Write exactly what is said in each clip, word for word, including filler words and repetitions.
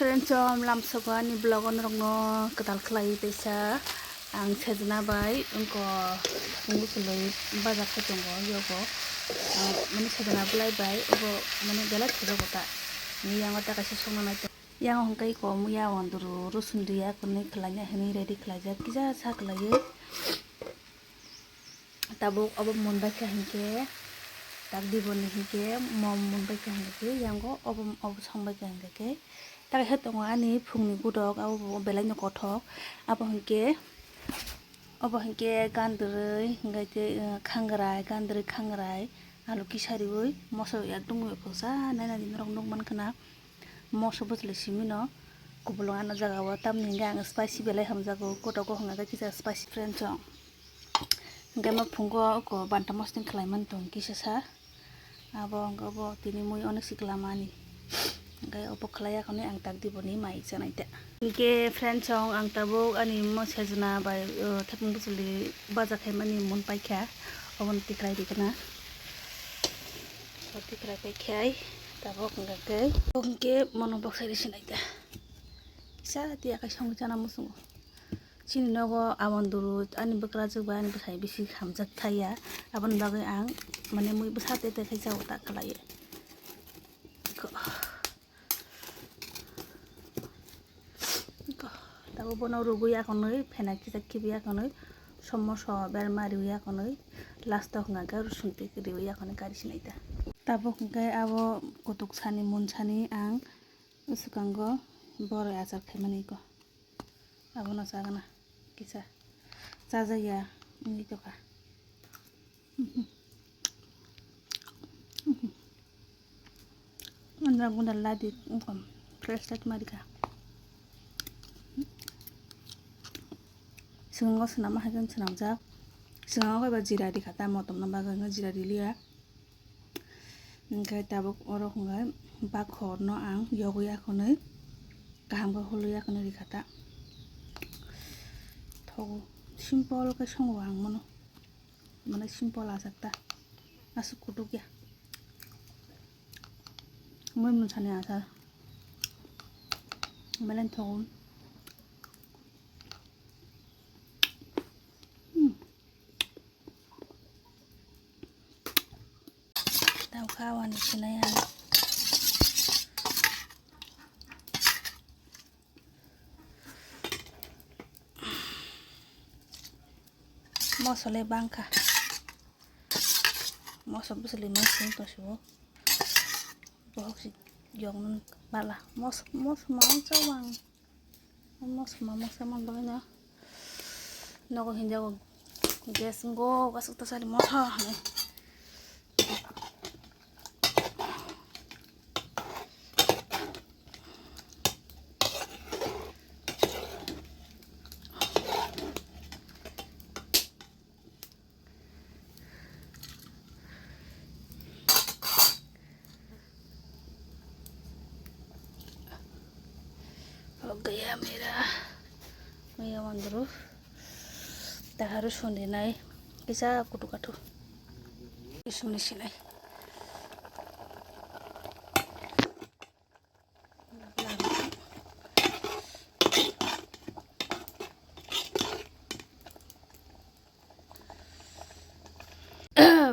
Friends, chom lamsogo ani vlog o norokno kwtal khlai teisa ang sejna bai wngko, wngwi chwlwi baja khe tongo yogo, ah, mane sejna belai bai obo mane belai thojago ta. Ni yango ta kaisa songna nai ta. Yango hwnkhe iko muya wandru rosun riya kwnwi khlaina hwnwi ready khlaijak kisa sa khlaiwi. Tabuk obo munbai kha hinkhe, tak diboni hinkhe mom munbai kha hinkhe, yango obo, obo songbai kha hinkhe, tak he tongo ani phungni gudok, abo bo belai no kothok. Abo hinkhe, obo hinkhe gandrwi, hinkhe tei, eh, khangrai, gandrwi khangrai, alu kisa riwi, moso ekdom wngya kho sa, naina di norok nukmankha na, moso bwchwlwi simi no, kubulwng ano jaga o, tamni hinkhe ang spicy belai hamjago, kotogo hwnka khe kisa spicy friends o. Hwnkhe ma phungo oko banta mosting khlaimani tong kisa sa. Abo hwnkhe obo tini mui onek si kwlamani. Hwnkhe obo khlaiya khwnwi ang tak diboni mai chanai ta. Hwnkhe friends, chong ang tabuk ani mo sejna bai, uh, thepung bwchwlwi baja khaimani mun paikha. Oboni tikhlai rikna. O tikhlai paikhai tabuk hwnkhe, hwnkhe mono boksai rw sinai ta. Kisa tiya khai songwi chana muchungo. Chini nogo awanduru ani bwkrajwk bai ani bwsai bisi hamjak thaiya, aboni bagwi ang mane mui bwsa tete khai chao ta khlaiwi. Ko-, ko-, tabuk bono rwgwi akonwi phena kisa khibi akonwi somoso berma riwi akonwi last o hwnka khe rwsong twi riwi akonwi kari sinai ta. Tabuk hwnkhe abo kutuk sani mun sani ang swkango boroi achar khaimani ko. Abono chagana kisa chajakya wngwi tongkha. Andra gunda ladi wngkha, flashlight marikha. Swkango swnamma hai khe swnamjak. Swkango khe ba jira rikha ta motom no bagwi, jira riliya. Hwnkhe tabuk oro hwnkhe bakhorno ang yogwi akhonwi kaham khe hulwi akhonwi rikha ta. Thogo simple khe songo ang mono, mane simple achar ta, aswk kutuk ya. Mui mwnsani achar belai thogo. Hmm. Tau kha wani sinai ang. Moso le bangkha. Moso bwswlwi ma sing tongsibo. Bohok si yoknani bala. Mos-, moso ma wngsa wang. Moso ma moksa man bagwi no nogo hinjago gas wnggo aswk ta sari moso hinwi. Ho gaya mera. Maya wandru. Taharu sundi nai. Kisa kutu katu. Kisuni sinai.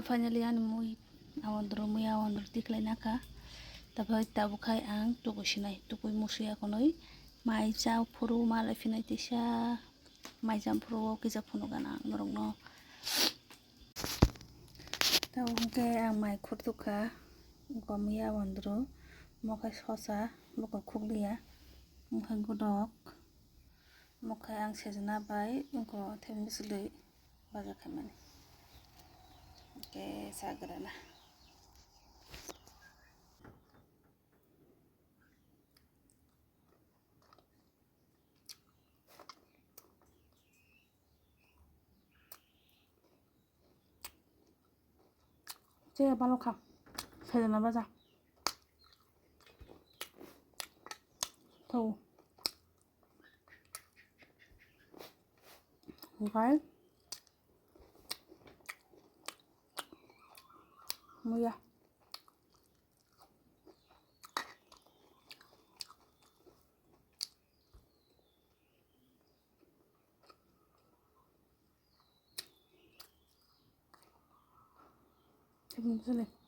Finally, ani mui awandru, mui awandru tikhlai nakha. Tabai tabuk khai ang tukui sinai, tukui musuya konwi mai cha phuru malai phinai tisa, mai cha phuru o kisa phunukgana ang norokno. Tabuk hwnkhe ang mai khurtukha, gomya wandru, mokhai sosa, bokol khukliya, mokhai godok, mokhai ang sejna bai, wngkha thebini bwswlwi baja khaimani. Hwnkhe sagrana. Che balo kha. Sejana baja. Tau. Okai. Muya. Sale.